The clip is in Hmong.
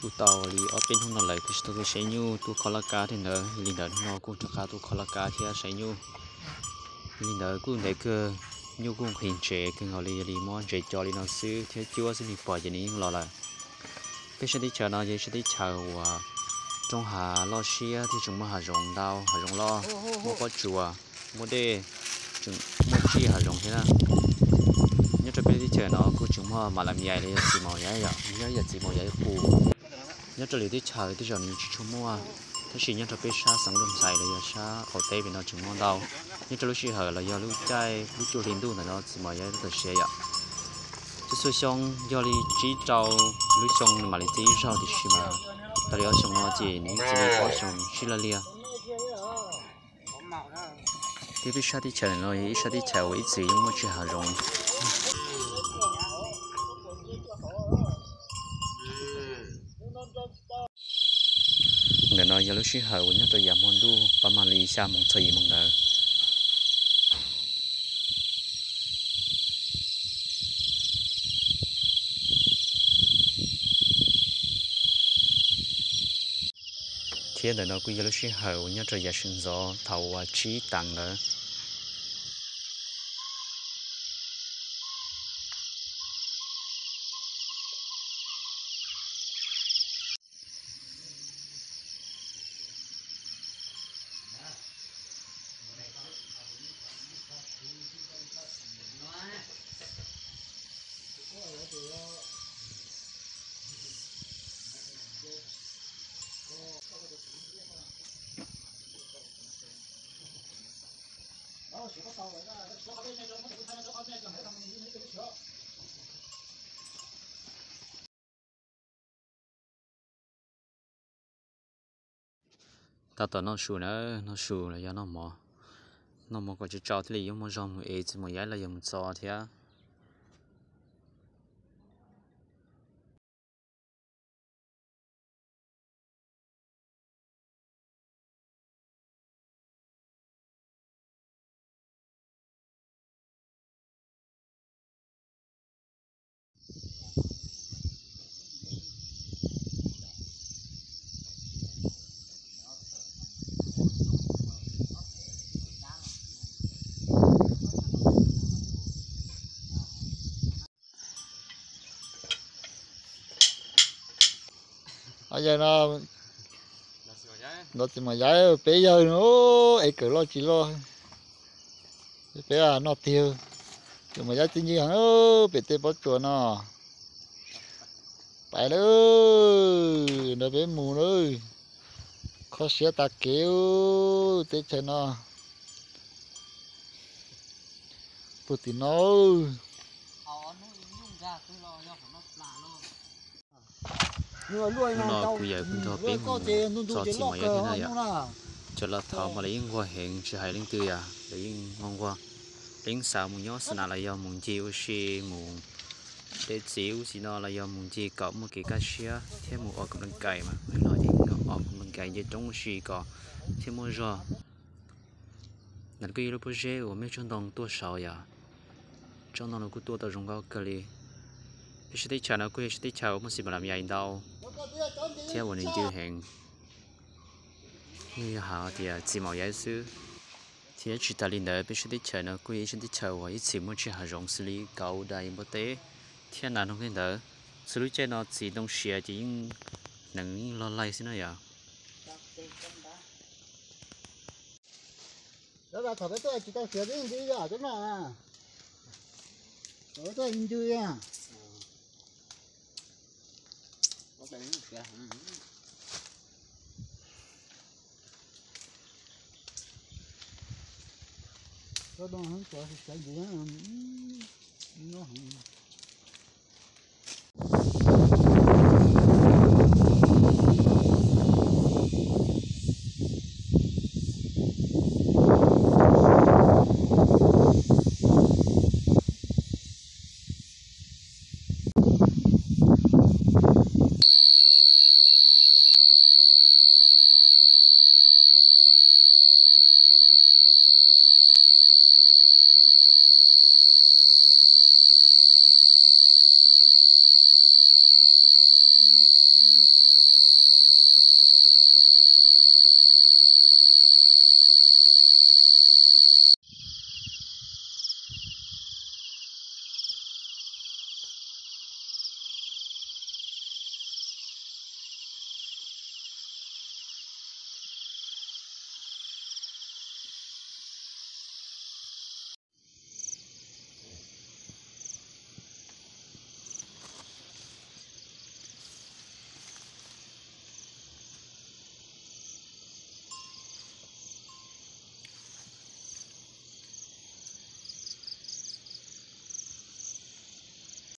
Kuj tau li ob peb hnub no lawm kuv tsis tau tuaj saib nyuj tuaj kho laj kab thiab ntawd, li ntawd hnub no kuj rov qab tuaj kho laj kab thiab saib nyuj. Li ntawd kuj ntev kawg, nyuj kuj nqhis ntsev kawg nkaus li, yog li muab ntsev co li no xwb thiab cuab xwb nws pom ces nws yeej los lawm. Peb sab teb chaws no yog ib sab teb chaws uas roob hav loj siab thiab tseem muaj hav zoov ntau, hav zoov loj, muaj pob tsuas, muaj dej, tseem muaj tsib hav zoov thiab na. Nyob rau peb teb chaws no kuj tseem muaj mas lam yais los yog txiv maum yais yom, nyob yam txiv maum yais qus. Nyob rau lwm teb chaws tej zaum nws tsis tshua muaj, tab sis nyob rau peb sab xeev Looj Xais los yog sab qaum teb pem no tseem muaj ntau. Nyob rau lub sij hawm los yog lub caij lub cuaj hli ntuj ntawm no txiv maum yais tau siav yom. Txhua txhua xyoo yog li tsib rau lub xyoo nws mam li txi ib zaug, tiam sis mas tas li ob xyoo no ces nws txi li ob xyoo sib laj liag. Thiab peb sab teb chaws no yog ib sab teb chaws uas ib txwm yeej muaj tsis hav zoov. Ntawm no yog lub sij hawm uas nyob rau yav hmo ntuj pab mam li xya moos txog yim moos ntawd. Thiab ntawm no kuj yog lub sij hawm uas nyob rau yav sawv ntxov thaum uas tsib tav ntawd. Tab tom noj su na, noj su los yog noj mov. Noj mov kom tsau tsau thiaj li yuav muaj zog mus ev txiv maum yaib los yog mus txo thiab. Yawg no, ntov txiv maum yaib peb yawg no, ev kawm loj tsis loj, peb noj tiag. Txiv maum yaib txi ncig heev pem tej pob tsuas no. Pais lawm, nrog peb mus lawm. Kho siab tas kev, teb chaws no puag tim no. Hnub no kuv yawm kuj nrog peb mus txo txiv maum yaib thiab na yom. Cov laus thaud mas lawv yeej nquag heev tsis hais leej twg yom, lawv yeej nquag nquag. Lawv yeej xav mus nyob xa nas los yog mus ncig ua si mus de txiv ub txiv no los yog mus ncig kom muaj kev kaj siab thiab mus ua kam leej kais mas, los ces yeej ua kam leej kais nce roob ua si kom thiaj muaj zog. Ntawm no kuj yog lub pob zeb uas mej tsob ntoo tuaj saud yom. Tsob ntoo no kuj tuaj tau zoo nkauj kawg li. Peb sab teb chaws no kuj yog sab teb chaws uas muaj txiv maum lam yais ntau thiab uas nws ncw heev. Yeej yog hais tias txiv maum yaib xwb. Thiab tsis tas li ntawd peb sab teb chaws no kuj yog ib sab teb chaws uas ib txhis muaj tsib hav zoov xws li Kaus Dais, Npua Teb thiab Nas Noog tej ntawd. Txhua lub caij no txiv ntoo siav ces yeej hneev yeej loj laij xwb na yom. Thaum peb tuaj tsis tau siav twb ncw yom, cov no. Thaum peb tuaj ncw yom.